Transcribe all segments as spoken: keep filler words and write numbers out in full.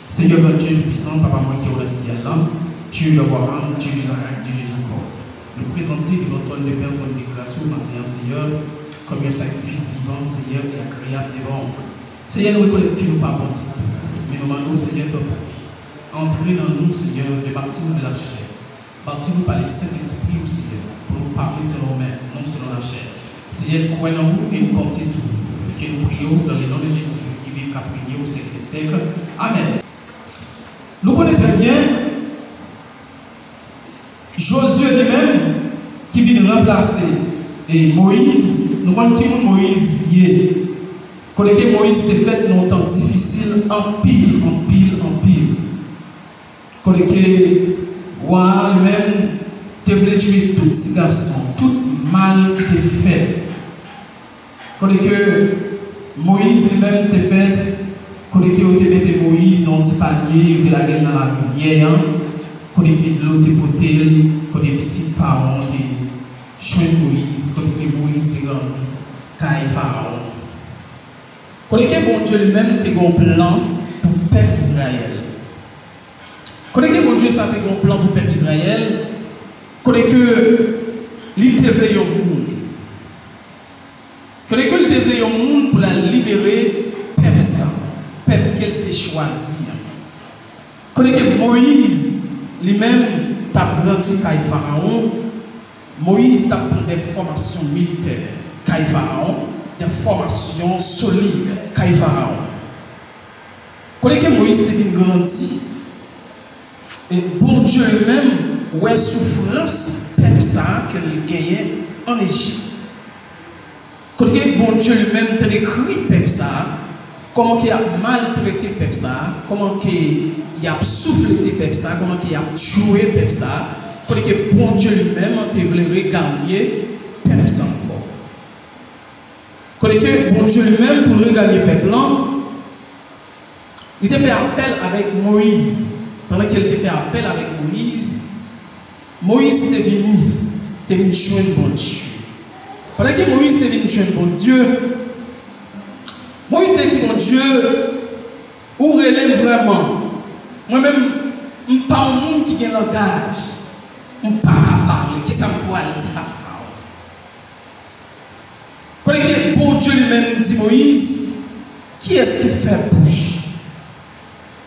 Senyè Bondye Toupisan, Papa mwen ki ou nan syèl la, Dye Abraram, Dye Izarak, Dye Jakòb, nou prezante devan twòn de pè, twòn de gras ou maten an, Senyè, kòm yon sakrifis vivan, Senyè, e agreyab devan ou. Senyè, nou rekonèt ke nou pa bon ditou, men nou mande w, Senyè, tanpri, antre nan nou, Senyè, de baptême de la chair. Baptize nou pa Lesentespri ou, Senyè, pou nou pa mouri selon men, non selon lachè. Senyè, nou kwè nan ou e nou konte sou ou. Ke nou priye w dans le nom de Jésus, ki viv, k ap renye o syèk dè syèk. Amèn. Nou konnen trè byen, Jozye li menm, ki vin ranplase, e, Moyiz, nou konn ki moun Moyiz ye. Kote ke Moyiz te fèt nan yon tan difisil anpil, anpil, anpil. Kote ke wa a li menm te vle tiye tout ti gason, tout mal ki te fèt. Kote ke Moyiz li menm te fèt, kote ke yo te mete Moyiz nan yon ti panye, yo te lage l nan larivyè an, kote ke dlo te pote l, kote pitit Farawon te jwenn Moyiz, kote ke Moyiz te grandi kay Farawon. Kote ke Bondye li menm te gen yon plan pou pèp Izrayèl. Kote ke Bondye sa te gen yon plan pou pèp Izrayèl, kote ke li te vle yon moun. Kote ke li te vle yon moun pou l al libere pèp sa, pèp ke l te chwazi an. Kote ke Moyiz li menm t ap grandi kay Farawon, Moyiz t ap pran de fòmasyon militè kay Farawon, de fòmasyon solid kay Farawon. Kote ke Moyiz te vin grandi, e Bondye li menm wè soufrans pèp sa a ke l genyen ann Ejip. Kote ke Bondye li menm te dekri pèp sa a, kòman ke y ap maltrete pèp sa a, kòman ke y ap souflete pèp sa a, kòman ke y ap tchwe pèp sa a, kote ke Bondye li menm te vle reganye pèp sa ankò. Kote ke Bondye li menm pou l reganye pèp lan, li te fè apèl avèk Moyiz. Pandan ke l te fè apèl avèk Moyiz, Moyiz te vini, te vin jwenn Bondye. Pandan ke Moyiz te vin jwenn Bondye, Moyiz te di Bondye, ou rele m vrèman. Mwen menm, m pa yon moun ki gen langaj. M pa ka pale. Kisa m pral di a Farawon? Kote ke Bondye li menm di Moyiz, kiyès ki fè bouch?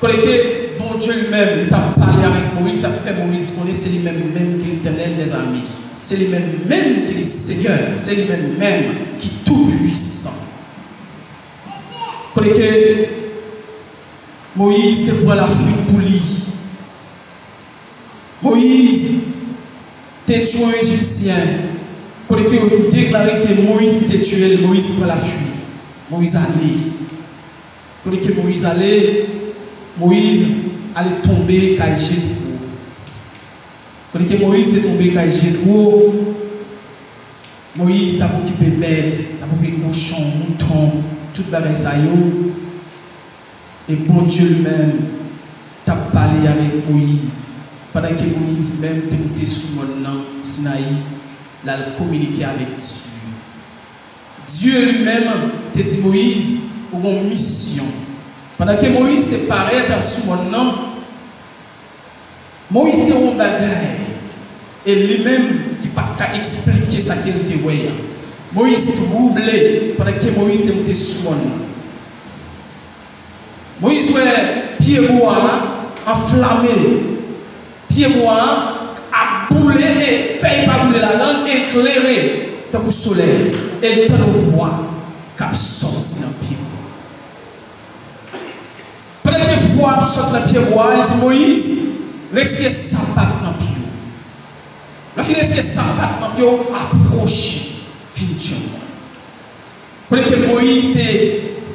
Kote ke Bondye li menm, li t ap pale avèk Moyiz, l ap fè Moyiz konnen se li menm menm ki Letènèl dèzame. Se li menm menm ki li Senyè, se li menm menm ki Toupisan. Kote ke Moyiz te pran lafwit pou li. Moyiz te tchwe yon Ejipsyen. Kote ke yo vin deklare ke Moyiz ki te tchwe l, Moyiz te pran lafwit. Moyiz ale. Kote ke Moyiz ale, Moyiz ale tonbe kay Jetwo. Kote ke Moyiz te tonbe kay Jetwo, Moyiz t ap okipe bèt, t ap okipe kochon, mouton, tout bagay sa yo. E Bondye li menm t ap pale avèk Moyiz, pandan ke Moyiz menm te moute sou mòn nan, Sinayi, l al kominike avèk Dye. Dye li menm te di Moyiz, ou gen yon misyon. Pandan ke Moyiz te parèt sou mòn nan, Moyiz te wè yon bagay, e li menm ki pa t ka eksplike sa ke l te wè a. Moyiz twouble pandan ke Moyiz te moute sou mòn nan. Moyiz wè pyebwa a anflame, pyebwa a ap boule e fèy pa boule ladan l, e klere tankou solèy, e l tande yon vwa k ap sòti nan pyebwa a. Pandan ke vwa ap sòti nan pyebwa a, li di Moyiz, retire sapat nan pye w. Lè w fin retire sapat nan pye w, apwoche, vin jwenn mwen. Kote ke Moyiz te,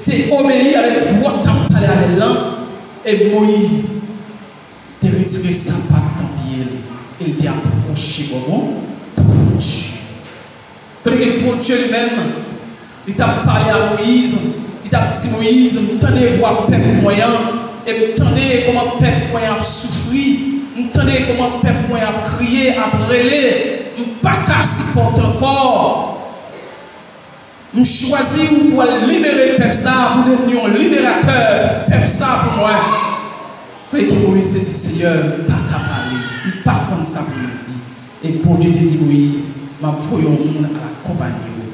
te obeyi avèk vwa k t ap pale avè l lan, e Moyiz te retire sapat nan pye l, e l te apwoche bò Bondye. Kote ke Bondye li menm, li t ap pale a Moyiz, li t ap di Moyiz, m tande vwa pèp mwen an, e m tande kòman pèp mwen an ap soufri, m tande kòman pèp mwen an ap kriye, ap rele, m pa ka sipòte ankò. M chwazi ou pou al libere pèp sa a, pou devni yon liberatè pèp sa a pou mwen. Kote ke Moyiz te di, Seyè, m pa ka pale, m pa konn sa pou m di. E Bondye te di Moyiz, m ap voye yon moun al akonpaye w.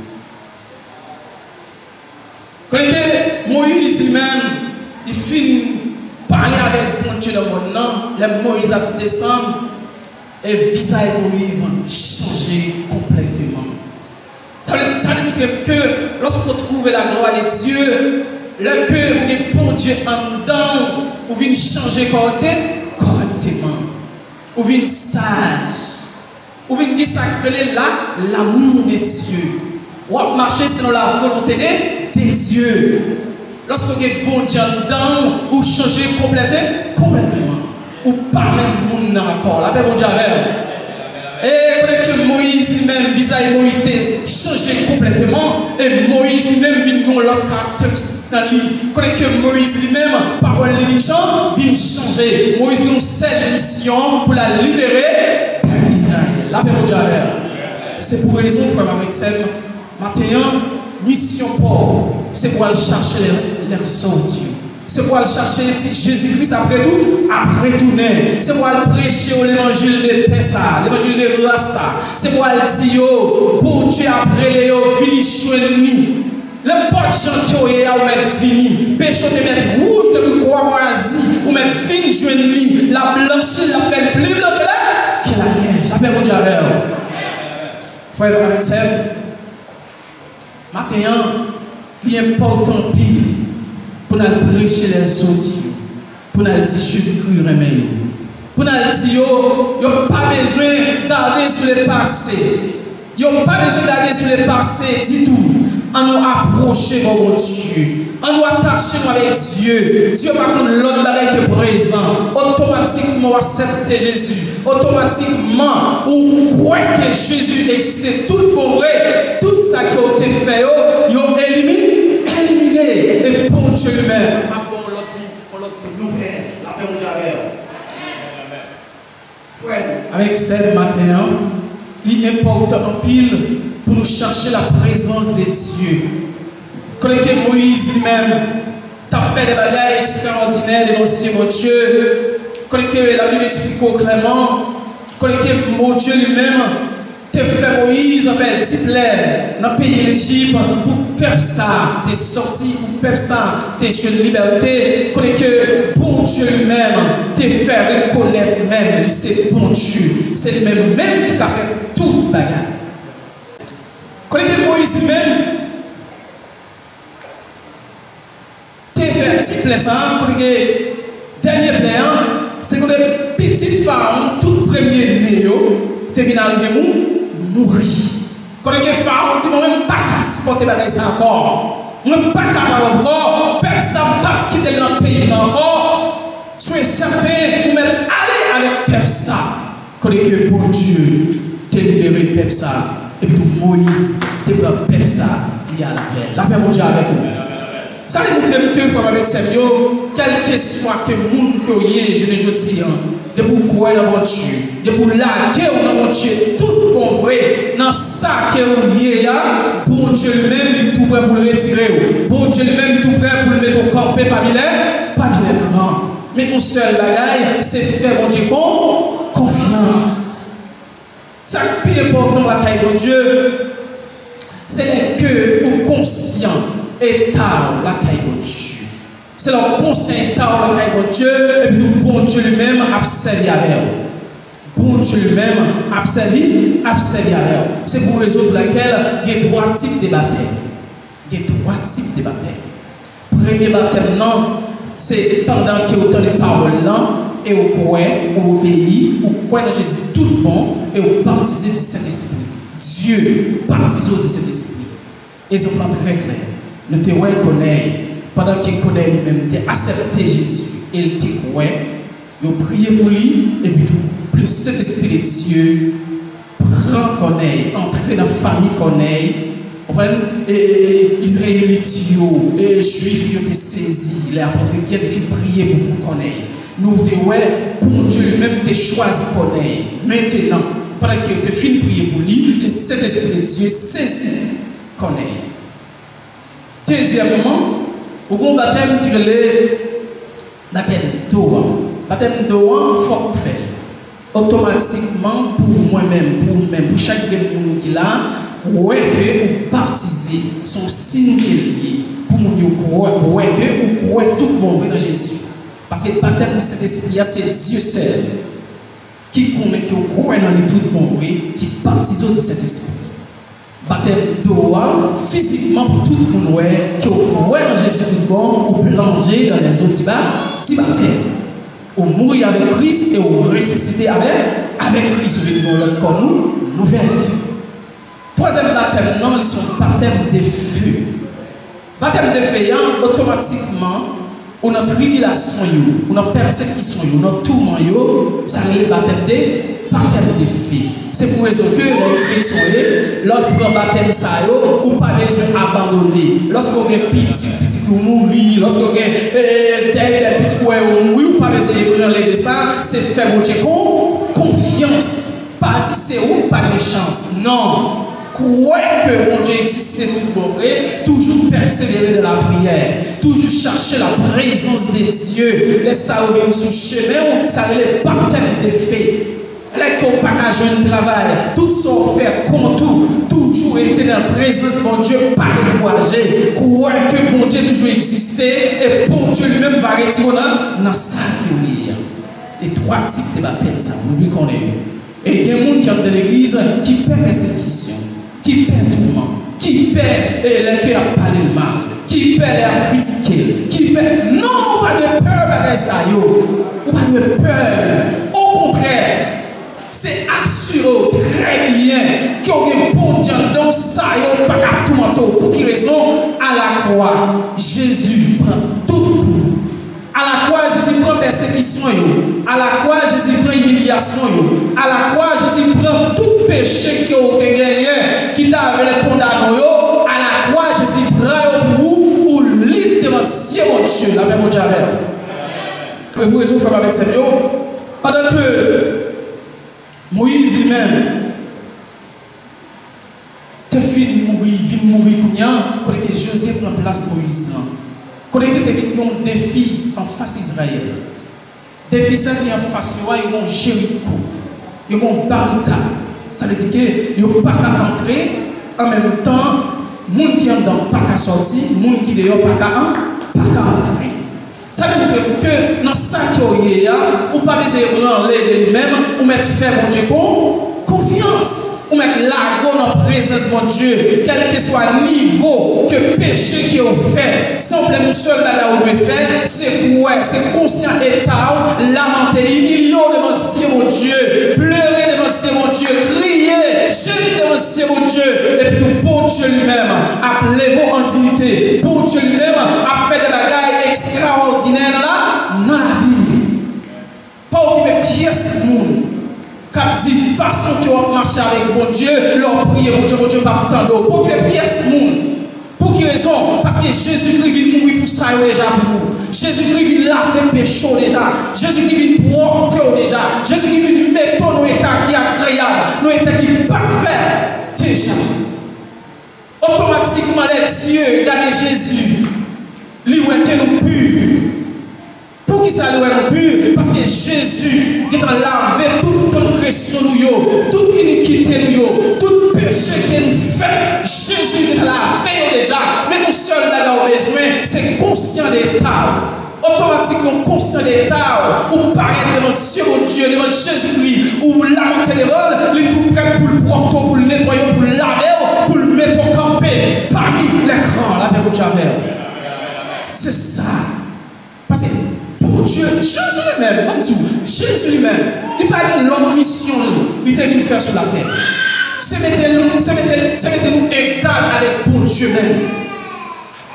Kote ke Moyiz li menm, li fin pale avèk Bondye nan mòn nan, lè Moyiz ap desann, e vizaj Moyiz chanje konplèteman. Sa vle di, sa demontre ke lòske w twouve la glwa de Dye, lè ke ou gen Bondye anndan w, ou vin chanje kòrèkte-, kòrèkteman. Ou vin saj. Ou vin gen sa k rele la, l'amour de Dieu. W ap mache selon la volonté de, de Dieu. Lòske w gen Bondye anndan w, ou chanje konplète, konplèteman. Ou pa menm moun nan ankò. Lapè Bondye avè w. E kote ke Moyiz li menm, vizaj Moyiz te chanje konplèteman, e Moyiz li menm vin gen yon lòt karakteristik nan li. Kote ke Moyiz li menm, pawòl li vin chan-, vin chanje. Moyiz gen yon sèl misyon pou l al libere pèp Izrayèl. Lapè Bondye avè w. Se pou rezon, frè m avèk sè m, maten an, misyon pa w, se pou w al chache lè, lè sòti. Se pou w al chache ti Jezi Kris ap retou-, ap retounen. Se pou w al preche yo levanjil de pè sa, levanjil de gras sa. Se pou w al di yo, Bondye ap rele yo, vini jwenn li. Nenpòt jan ke w ye a, ou mèt vini. Peche w te mèt wouj tankou kwa mwazi, ou mèt vin jwenn li. L ap blanchi l, l ap fè l pli blan ke la, ke lanyèj. Lapè Bondye avè w. Frè m avèk sè m, maten an, li enpòtan anpil pou n al preche lèzòt yo, pou n al di Jezikri renmen yo, pou n al di yo, yo pa bezwen gade sou lepase. Yo pa bezwen gade sou lepase ditou. Ann nou apwoche bò Bondye. Ann nou atache nou avèk Dye. Dye pa konn lòt bagay ke prezan. Otomatikman w aksepte Jezi. Otomatikman ou kwè ke Jezi egziste tout bon vre. Tout sa ke w te fè yo, yo elimi-, elimine. E Bondye li menm ap ba w lòt vi, yon lòt vi nouvèl. Lapè Bondye avè w. Frè m avèk sè m, maten an, li enpòtan anpil pou nou chache la prezans de Dye. Kote ke Moyiz li menm t ap fè de bagay ekstraòdinè devan zye Bondye, kote ke Labib eksplike w klèman, kote ke Bondye li menm te fè Moyiz fè diplè nan peyi Lejip pou pèp sa te sòti, pou pèp sa te jwenn libète, kote ke Bondye li menm te fè rekonèt menm li se Bondye, se li menm menm ki ka fè tout bagay. Kote ke Moyiz li menm te fè ti plè sa a, kote ke dènye plè an, se kote pitit Farawon, tout premye ne yo, te vin al gen mou-, mouri. Kote ke Farawon di, mwen menm, m pa ka sipòte bagay sa ankò. Mwen pa kapab ankò. Pèp sa, m p ap kite l nan peyi m nan ankò. Sou e sèten, ou mèt ale avèk pèp sa. Kote ke Bondye te libere pèp sa, epi tou Moyiz te pran pèp sa, li al avè l. Lapè Bondye avèk ou. Sa demontre m ke, frè m avèk sè m yo, kèlkeswa ke moun ke w ye jounen jodi a, depi w kwè nan Bondye, depi w lage w nan Bondye tout bon vre, nan sa ke w ye a, Bondye li menm, li tou prè pou l retire w. Bondye li menm, li tou prè pou l mete w kanpe pami lè, pami lè gran. Men yon sèl bagay, se fè Bondye kon-, konfyans. Sa k pi enpòtan lakay Bondye, se lè ke ou konsyan eta w lakay Bondye. Se lè w konsyan eta w lakay Bondye, epi tou Bondye li menm ap sèvi avè w. Bondye li menm ap sèvi, ap sèvi avè w. Se pou rezon pou lakèl gen twa tip de batèm. Gen twa tip de batèm. Premye batèm nan, se pandan ke w tande pawòl lan, e w kwè, ou obeyi, ou kwè nan Jezi tout bon, e w batize di Sentespri. Dye batize w di Sentespri. Egzanp lan trè klè. Nou te wè Kònèy, pandan ke Kònèy li menm te aksepte Jezi, e l te kwè, yo priye pou li, epi tou, plis Sentespri de Dye pran Kònèy, antre nan fanmi Kònèy. Konprann? E, e, e, Izrayelit yo, e, Jwif yo te sezi lè apot Pyè te fin priye pou, pou Kònèy. Nou te wè, Bondye li menm te chwazi Kònèy. Mentenan, pandan ke yo te fin priye pou li, le Sentespri de Dye sezi Kònèy. Dezyèmman, ou gen yon batèm ki rele batèm do a. Batèm dlo an, fòk ou fè l. Otomatikman, pou mwen menm, pou ou menm, pou chak grenn moun ki la, kwè ke ou batize, se yon siy ke l ye. Pou moun yo kwè, kwè ke ou kwè tout bon vre nan Jezi. Paske batèm di Sentespri a, se Dye sèl ki konnen ke ou kwè nan li tout bon vre, ki batize w di Sentespri. Batèm dlo a, fizikman pou tout moun wè ke w kwè nan Jezi tout bon, ou plonje dans les eaux ti ba, ti batèm. Ou mouri avèk Kris e ou resisite avèk, avèk Kris, ou vin gen yon lòt kò nou, nouvèl. Twazyèm batèm nan, li se yon batèm de fe. Batèm de fe a, otomatikman, ou nan tribilasyon yo, ou nan pèsekisyon yo, ou nan touman yo, sa rele batèm de, batèm de fe. Se pou rezon ke lè yo kretyen, lè w pran batèm sa yo, ou pa bezwen abandone. Lòske w gen pitit, pitit ou mouri, lòske w gen, eh, tèl, tèl pitit ou wè yo mouri, ou pa bezwen ebranle de sa, se fè Bondye kon, konfyans. Pa di se ou k pa gen chans. Non. Kwè ke Bondye egziste tout bon vre, toujou pèsevere nan lapriyè, toujou chache la prezans de Dye. Lè sa yo vin sou chemen w, sa rele batèm de fe. Lè ke w pa ka jwenn travay, tout sa w fè kont ou, toujou rete nan prezans Bondye, pa dekouraje. Kwè ke Bondye toujou egziste e Bondye li menm va retire w nan, nan sa ke w ye a. E twa tip de batèm sa, nou dwe konnen yo. E gen moun ki anndan legliz ki pè pèsekisyon, ki pè touman, ki pè, e, lè ke y ap pale l mal, ki pè lè y ap kritike l, ki pè, non, ou pa dwe pè bagay sa yo. Ou pa dwe pè. Okontrè, se asire w trè byen ke w gen Bondye anndan w, sa yo pa ka toumante w. Pou ki rezon? Alakwa, Jezi pran tout pou ou. Alakwa, Jezi pran pèsekisyon yo. Alakwa, Jezi pran imilyasyon yo. Alakwa, Jezi pran tout peche ke w te genyen ki ta vle kondane w yo. Alakwa, Jezi pran yo pou ou, ou lib devan zye Bondye. Lapè Bondye avè w. E pou rezon, frè m avèk sè m yo, pandan ke Moyiz li menm te fin mouri, vin mouri kounye a, kote ke Jozye pran plas Moyiz lan. Kote ke te vin gen yon defi anfas Izrayèl. Defi sa ki anfas yo a, yo gen yon Jeriko, yo gen yon barikad. Sa vle di ke yo pa ka antre, an menm tan, moun ki anndan pa ka sòti, moun ki deyò pa ka an, pa ka antre. Sa demontre nou ke nan sa ke w ye a, ou pa bezwen ebranle de li menm, ou mèt fè Bondye kon, konfyans. Ou mèt lage w nan prezans Bondye, kèlkeswa nivo ke peche ke w fè. Senpleman, yon sèl bagay ou dwe fè, se kwè, se konsyan eta w, lamante, imilye w devan zye Bondye, plere devan zye Bondye, kriye, jemi devan zye Bondye, epi tou Bondye li menm ap leve w an diyite. Bondye li menm ap fè de bagay ekstraòdinè nan la, nan lavi w. Pa okipe pyès moun k ap di fason ke w ap mache avèk Bondye, lè w ap priye Bondye, Bondye p ap tande w. Pa okipe pyès moun. Pou ki rezon? Paske Jezikri vin mouri pou sa yo deja pou ou. Jezikri vin lave peche w deja. Jezikri vin pwòpte w deja. Jezikri vin mete w nan yon eta ki agreyab, nan yon eta ki pafè deja. Otomatikman, lè Dye gade Jezi, li wè ke nou pi. Poukisa li wè nou pi? Paske Jezi gentan lave tout transgresyon nou yo, tout inikite nou yo, tout peche ke nou fè. Jezi gentan lave yo deja. Men yon sèl bagay ou bezwen, se konsyan de eta w. Otomatikman, ou konsyan de eta w, ou parèt devan zye Bondye, devan Jezikri, ou lamante devan l, li tou prè pou l pwòpte w, pou l netwaye w, pou l lave w, pou l mete w kanpe pami lègran. Lapè Bondye avè w. Se sa. Paske Bondye, Jezi li menm, ban m di w, Jezi li menm, li pa gen lòt misyon li, li te vin fè sou latè. Se mete nou, se mete, se mete nou egal avèk Bondye menm.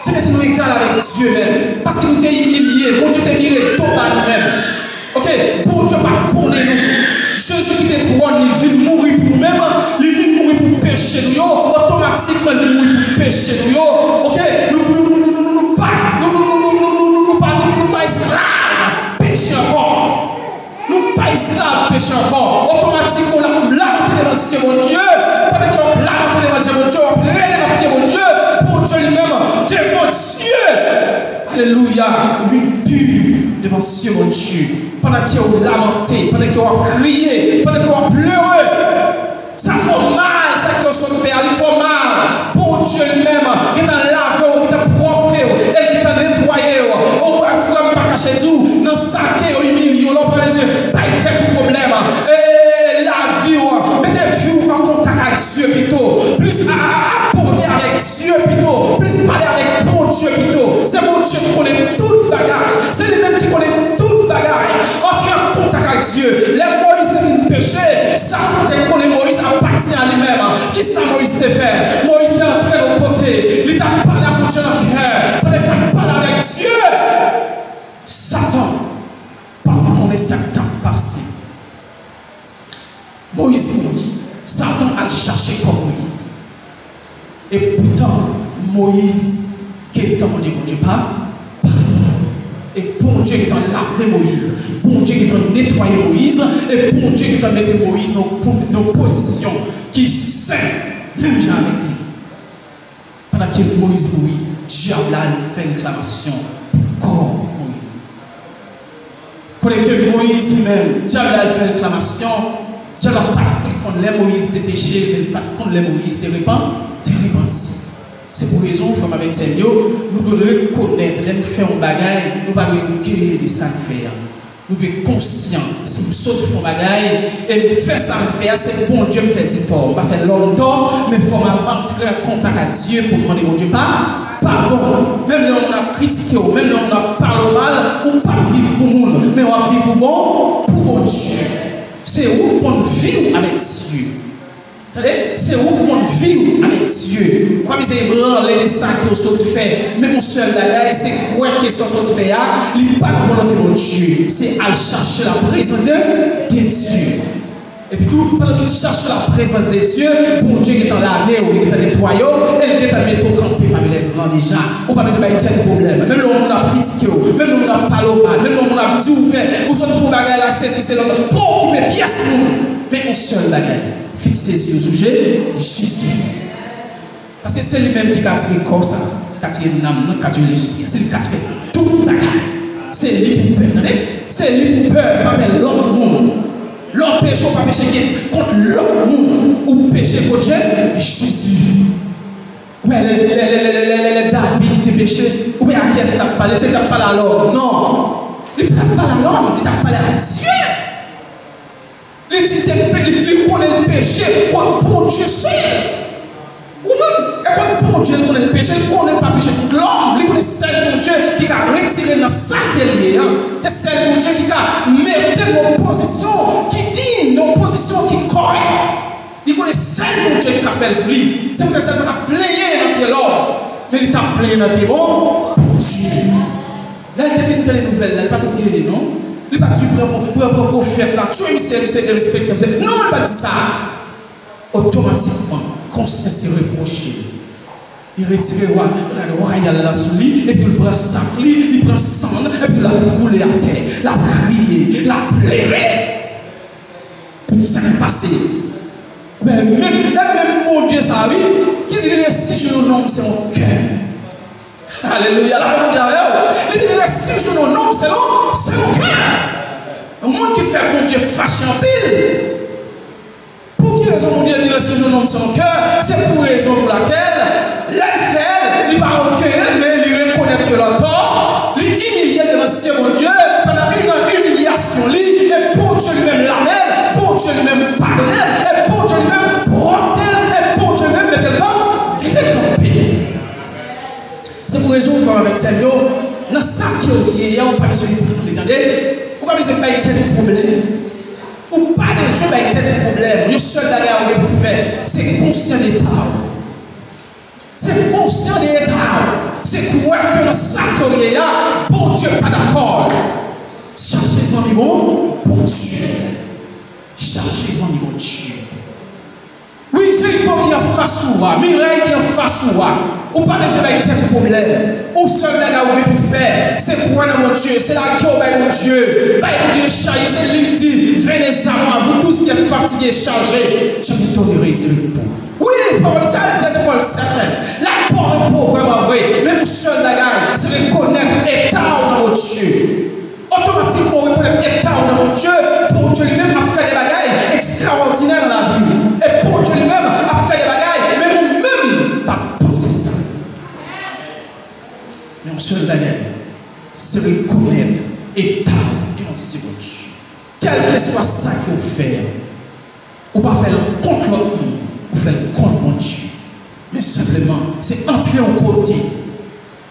Se mete nou egal avèk Dye menm. Paske nou te imilye, Bondye te vire do ba nou menm. Oke, Bondye pa t konnen nou. Jezi kite twòn li, vin mouri pou nou menm, li vin mouri pou peche nou yo, otomatikman li mouri pou peche nou yo. Oke, nou, nou, nou, nou, nou, nou pa, nou, nou, nou, nou, nou, nou, nou pa, nou, nou pa esklav peche ankò. Nou pa esklav peche ankò. Otomatikman, w ap lamante devan zye Bondye. Pandan ke w ap lamante devan zye Bondye, w ap rele nan pye Bondye. Bondye li menm, devan zye. Alelouya, ou vin pi devan zye Bondye. Pandan ke w lamante, pandan ke w ap kriye, pandan ke w ap plere, sa fè w mal, sa ke w sot fè a, li fè w mal. Bondye li menm gentan lave w, gentan pwòpte w, e l gentan netwaye w. O, frè m, pa kache di w, nan sa ke yo imilye w la, ou pa bezwen bay tèt ou pwoblèm. E, lavi w, mete vi w an kontak ak Dye pito. Plis a, a, abone avèk Dye pito. Plis pale avèk Bondye pito. Se Bondye ki konnen tout bagay. Se li menm ki konnen tout bagay. Antre an kontak ak Dye. Lè Moyiz te fin peche, Satan te konnen Moyiz apatyen a li menm. Kisa Moyiz te fè? Moyiz te antre yon kote. Li t ap pale ak Bondye nan kè. Pandan li t ap pale avèk Dye, Satan pa t konnen sa k t ap pase. Moyiz mouri. Satan al chache kò Moyiz. E poutan, Moyiz gentan mande Bondye pa, padon. E Bondye gentan lave Moyiz. Bondye gentan netwaye Moyiz. E Bondye gentan mete Moyiz nan yon po-, nan yon pozisyon ki sen, menm jan avèk li. Pandan ke Moyiz mouri, dyab la al fè reklamasyon pou kò Moyiz. Kote ke Moyiz li menm, dyab la al fè reklamasyon, dyab la pa t konn lè Moyiz te peche, men li pa t konn lè Moyiz te repan-, te repanti. Se pou rezon, frè m avèk sè m yo, nou dwe rekonèt, lè nou fè yon bagay, nou pa dwe orgeye de sa n fè a. Nou dwe konsyan, si m sot fè yon bagay, e m fè sa m fè a, se Bondye m fè di tò. M pa fè lòm tò, men fò m al antre an kontak ak Dye pou m mande Bondye pa, padon. Menm lè yon moun ap kritike w, menm lè yon moun ap pale w mal, ou p ap viv pou moun, men w ap viv ou bon pou Bondye. Se ou k konn vi w avèk Dye. Tande, se ou k konn vi w avèk Dye. Ou pa bezwen ebranle de sa ke w sot fè. Men yon sèl bagay, se kwè ke sa w sot fè a, li pa t volonte Bondye. Se al chache laprezans de, de Dye. Epi tou, pandan w fin chache laprezans de Dye, Bondye gentan lave w, li gentan netwaye w, e li gentan mete w kanpe pami lègran deja. Ou pa bezwen bay tèt ou pwoblèm. Menm lè yon moun ap kritike w, menm lè yon moun ap pale w mal, menm lè yon moun ap di w fè, ou sot fè yon bagay la, sesi, sela, pa okipe pyès moun. Men yon sèl bagay. Fikse zye w sou Je-, Jezi. Paske se li menm ki ka tire kò sa, ka tire nanm nan, ka tire lespri a. Se li k ap fè tout bagay. Se li pou pè, tande? Se li pou pè, pa pè lòt moun. Lè w peche, w pa peche gen kont lòt moun. Ou peche kont Je-, Jezi. Ou wè, lè, lè, lè David te peche, ou wè a kiyès li t ap pale? Se li t ap pale a lòm? Non. Li pa t ap pale a lòm, li t ap pale a Dye. Li di l te pe-, li, li konnen l peche kont Bondye sèl. Ou menm, e kont Bondye li konnen l peche, li konnen l pa peche kont lòm, li konnen sèl Bondye ki ka retire l nan sa ke l ye a. E sèl Bondye ki ka mete l nan yon pozisyon ki diy, nan yon pozisyon ki kòrèk. Li konnen sèl Bondye ki ka fè l pou li. Se poutèt sa l pa t ap plenyen nan pye lòm, men li t ap plenyen nan pye Bon-, Bondye. Lè l te fin tande nouvèl la, li pa t okipe li non. Li pa t di pran, pran, pran pwofèt la, tchwe misye, misye derespekte misye. Non, li pa t di sa. Otomatikman, konsyans li repwoche li. Li retire wa-, rad wayal la sou li, epi l pran sak li, li pran san l, epi l ap woule atè, l ap kriye, l ap plere. Epi sa k pase? Men menm, e menm Bondye sa a, wi, ki di li resi jou yon nonm se yon kè. Alelouya, la Bondye avè w. Li di li resi jou yon nonm se yon, se yon kè. Yon moun ki fè Bondye fache anpil. Pou ki rezon Bondye di resi jou yon nonm se yon kè? Se pou rezon pou lakèl, lè l fè l, li pa oke, men li rekonèt ke l antò, li imilye l devan zye Bondye, pandan yon an imilyasyon li, e Bondye li menm lave l, Bondye li menm padone l, e Bondye li menm pwòpte l, e Bondye li menm mete l kan-, mete l kanpe. Se pou rezon, frè m avèk sè m yo, nan sa ke w ye a, ou pa bezwen pran li, tande? Ou pa bezwen bay tèt ou pwoblèm. Ou pa bezwen bay tèt ou pwoblèm. Yon sèl bagay ou gen pou fè, se konsyan de eta w. Se konsyan de eta w. Se kwè ke nan sa ke w ye a, Bondye pa dakò. Chache zanmi bon, Bondye. Chache zanmi Bondye. Wi, Jeriko ki anfas ou a, miray ki anfas ou a, ou pa bezwen bay tèt ou pwoblèm. Yon sèl bagay ou gen pou fè, se kwè nan Bondye, se lage w bay Bondye. Bay Bondye chay, se li k di, venez à moi, vous tous qui êtes fatigués et chargés, je vous donnerai du repos. Wi, Pawòl sa, li di se pawòl sèten. L ap pòte pou vrèman vre. Men yon sèl bagay, se rekonèt eta w nan Bondye. Otomatikman, w rekonèt eta w nan Bondye. Bondye li menm ap fè de bagay ekstrawòdinè nan lavi w. E Bondye li menm ap fè de bagay, men ou menm pa t panse sa. Men yon sèl bagay, se rekonèt eta w devan zye Bondye. Kèlkeswa sa ke w fè a, ou pa fè l kont lòt moun, ou fè l kont Bondye. Men senpleman, se antre yon kote,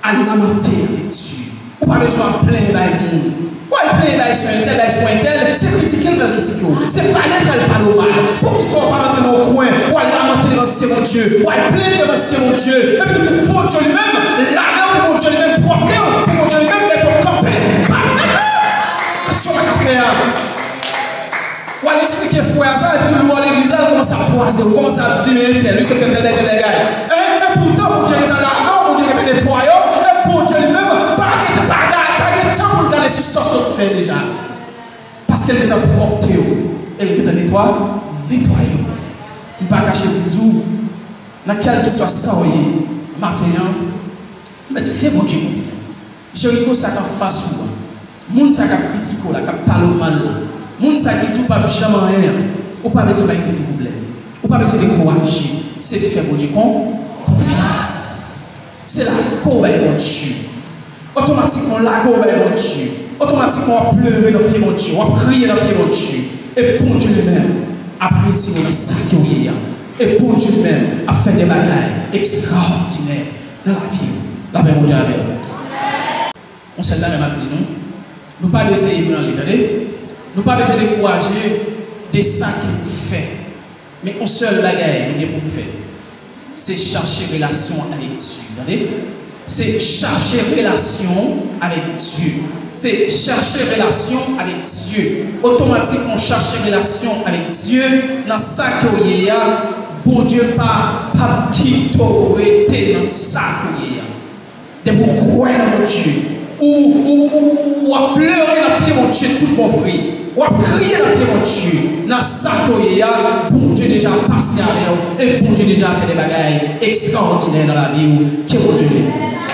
al lamante avèk Dye. Ou pa bezwen al plenyen bay moun. W al plenyen bay sè entèl, bay frè entèl, se kritike l pral kritike w. Se pale l pral pale w mal. Poukisa w pa rantre nan yon kwen, w al lamante devan zye Bondye, w al plenyen devan zye Bondye, epi tou Bondye li menm, lave w pou Bondye li menm pwòpte w, pou Bondye li menm mete w kanpe. Pa mirak la! Sa w pa ka fè a. W al eksplike frè a sa, epi tou lè w al legliz la, l kòmanse ap kwaze w, kòmanse ap di, men entèl, li sot fè tèl bagay, tèl bagay. E, e poutan, Bondye gentan lave w, Bondye gentan netwaye w, e Bondye li menm, pa gen, pa gen, pa gen tan pou l gade sou sa w sot fè deja. Paske l gentan pwòpte w, e l gentan netwa, netwaye w. M pa kache pou m di w, nan kèlkeswa sa w ye, maten an, mèt fè Bondye konfyans. Jeriko sa k anfas ou an, moun sa k ap kritike w la, k ap pale w mal la, moun sa ki di w p ap janm anyen an, ou pa bezwen bay tèt ou pwoblèm. Ou pa bezwen dekouraje. Se fè Bondye kon, konfyans. Se lage w bay Bondye. Otomatikman, w lage w bay Bondye. Otomatikman, w ap plere nan pye Bondye. W ap kriye nan pye Bondye. E Bondye li menm ap retire w nan sa ke w ye a. E Bondye li menm ap fè de bagay ekstraòdinè nan lavi w. Lapè Bondye avè w. Yon sèl bagay m ap di nou, nou pa bezwen ebranle, tande. Nou pa bezwen dekouraje de sa ke nou fè. Men yon sèl bagay nou gen pou n fè, se chache relasyon avèk Dye, tande. Se chache relasyon avèk Dye. Se chache relasyon avèk Dye. Otomatikman, w chache relasyon avèk Dye nan sa ke w ye a, Bondye pa, p ap kite w rete nan sa ke w ye a. Depi w kwè nan Bondye, ou, ou, ou, ou ap plere nan pye Bondye tout bon vre. W ap kriye nan pye Bondye. Nan sa ke w ye a, Bondye deja pase avè w, e Bondye deja fè de bagay ekstraòdinè nan lavi w. Ke Bondye beni w.